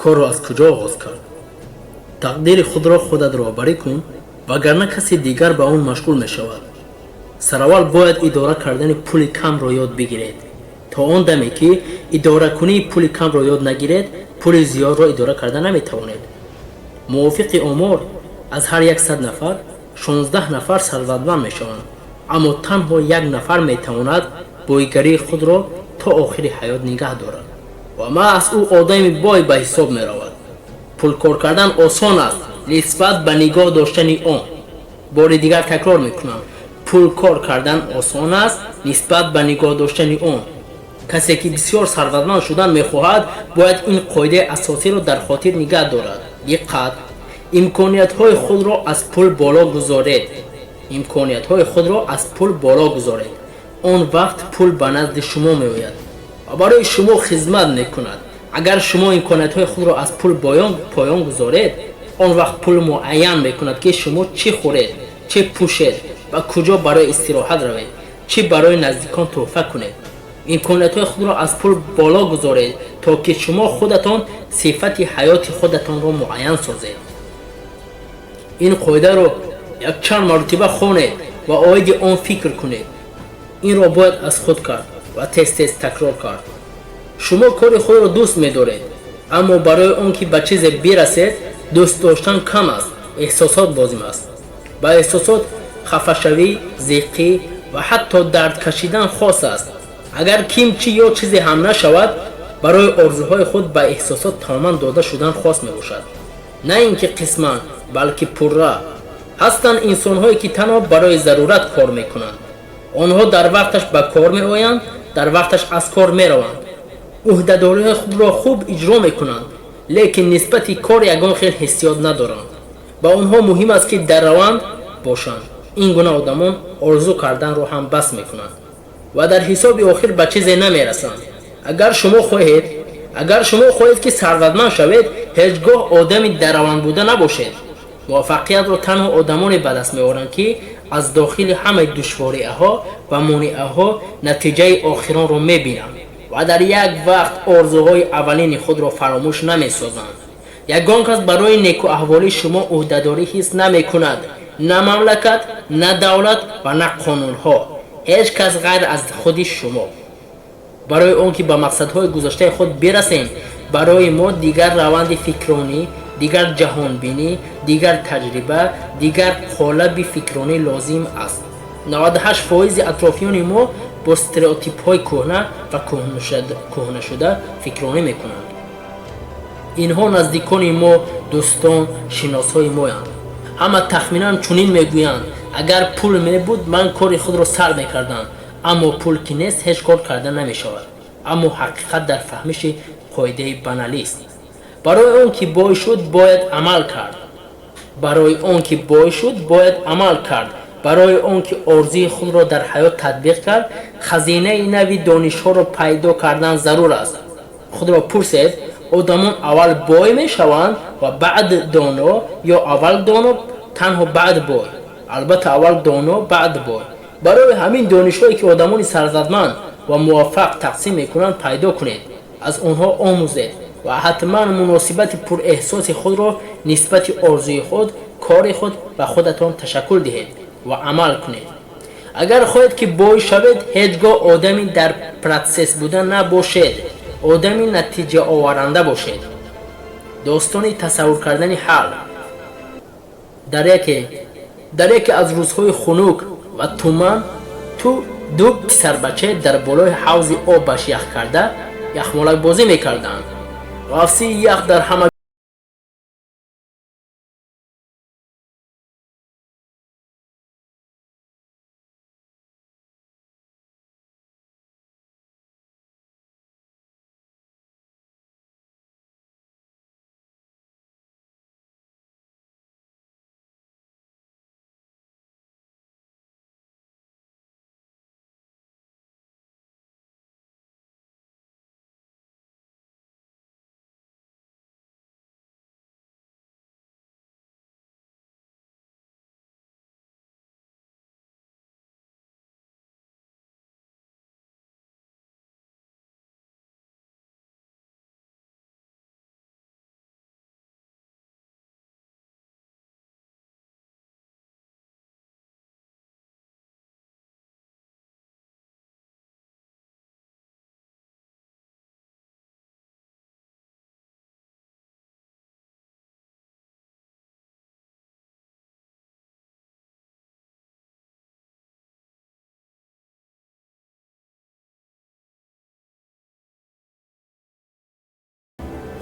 Корро аз куҷо оғоз кард? Тақдири худро худат роҳбарӣ кун, вагарна каси дигар ба он машғул мешавад. Сараввал бояд идора кардани пули камро ёд бигиред. То он даме ки идоракунии пули камро ёд нагиред, пули зиёдро идора карда наметавонед. Мувофиқи омор, аз ҳар 100 нафар 16 нафар сарватманд мешаванд, аммо танҳо як нафар метавонад бойгарии худро то охири ҳаёт нигаҳ дорад ва маҳз ӯ одами бой ба ҳисоб меравад. Пул кор кардан осон аст нисбат ба нигоҳ доштани он. Бори дигар такрор мекунам, пул кор кардан осон аст нисбат ба нигоҳ доштани он. Касе ки бисёр сарватманд шудан мехоҳад, бояд ин қоидаи асосиро дар хотир нигаҳ дорад. Диққат! Имкониятҳои худро аз пул боло гузоред. Имкониятҳои худро аз пул боло гузоред. Он вақт пул ба назди шумо меояд ва барои шумо хизмат мекунад. Агар шумо имкониятҳои худро аз пул поён гузоред, он вақт пул муайян мекунад, ки шумо чӣ хӯред, чӣ пӯшед ва куҷо барои истироҳат равед, чӣ барои наздикон тӯҳфа кунед. Имкониятҳои худро аз пул боло гузоред, то ки шумо худатон сифати ҳаёти худатонро муайян созед. Ин қоидаро якчанд маротиба хонед ва оиди он фикр кунед. Инро бояд аз худ кард ва тез-тез такрор кард. Шумо кори худро дӯст медоред, аммо барои он ки ба чизе бирасед, дӯст доштан кам аст, эҳсосот лозим аст. Ба эҳсосот хафашавӣ, зиқӣ ва ҳатто дард кашидан хос аст. Агар ким чӣ ё чизе ҳам нашавад, барои орзуҳои худ ба эҳсосот тамоман дода шудан хос мебошад. На ин ки қисман, балки пурра. Ҳастанд инсонҳое, ки танҳо барои зарурат кор мекунанд. Онҳо дар вақташ ба кор меоянд, дар вақташ аз кор мераванд, ӯҳдадориҳои худро хуб иҷро мекунанд, лекин нисбати кор ягон хел ҳиссиёт надоранд. Ба онҳо муҳим аст, ки дар раванд бошанд. Ин гуна одамон орзу карданро ҳам бас мекунанд ва дар ҳисоби охир ба чизе намерасанд. Агар шумо хоҳед, ки сарватманд шавед, ҳеҷ гоҳ одами дараванд буда набошед. Муваффақиятро танҳо одамоне ба даст меоранд, ки аз дохили ҳамаи душвориҳо ва монеаҳо натиҷаи охиронро мебинанд ва дар як вақт орзуҳои аввалини худро фаромӯш намесозанд. Ягон кас барои некуаҳволии шумо ӯҳдадорӣ ҳис намекунад: на мамлакат, на давлат ва на қонунҳо, ҳеҷ кас ғайр аз худи шумо. Барои он ки ба мақсадҳои гузоштаи худ бирасем, барои мо дигар раванди фикронӣ, дигар ҷаҳонбинӣ, дигар таҷриба, дигар қолаби фикронӣ лозим аст. 98 фоизи атрофиёни мо бо стереотипҳои кӯҳна ва кӯҳнашуда фикронӣ мекунанд. Инҳо наздикони мо, дӯстон, шиносҳои моянд. Ҳама тахминан чунин мегӯянд: агар пул мебуд, ман кори худро сар мекардам, аммо пул ки нест, ҳеҷ кор карда намешавад. Аммо ҳақиқат дар фаҳмиши қоидаи баналист. Барои он ки бой шуд, бояд амал кард. Барои он ки бой шуд, бояд амал кард. Барои он ки орзуи худро дар ҳаёт татбиқ кард, хазинаи нави донишҳоро пайдо кардан зарур аст. Худро пурсед: одамон аввал бой мешаванд ва баъд доно ё аввал доно, танҳо баъд бой? Албатта, аввал доно, баъд бой. Барои ҳамин донишҳое, ки одамони сарватманд ва муваффақ тақсим мекунанд, пайдо кунед, аз онҳо омӯзед ва ҳатман муносибати пурэҳсоси худро нисбати орзуи худ, кори худ ва худатон ташаккул диҳед ва амал кунед. Агар хоҳед, ки бой шавед, ҳеҷ гоҳ одами дар процесс буда набошед, одами натиҷаоваранда бошед. Достони тасаввур кардани ҳал. Дар яке аз рӯзҳои хунук ва туман ту ду писарбача дар болои ҳавзи обаш ях карда яхмолакбозӣ мекарданд. Ғафсии ях дар ҳама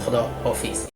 Худо ҳофиз.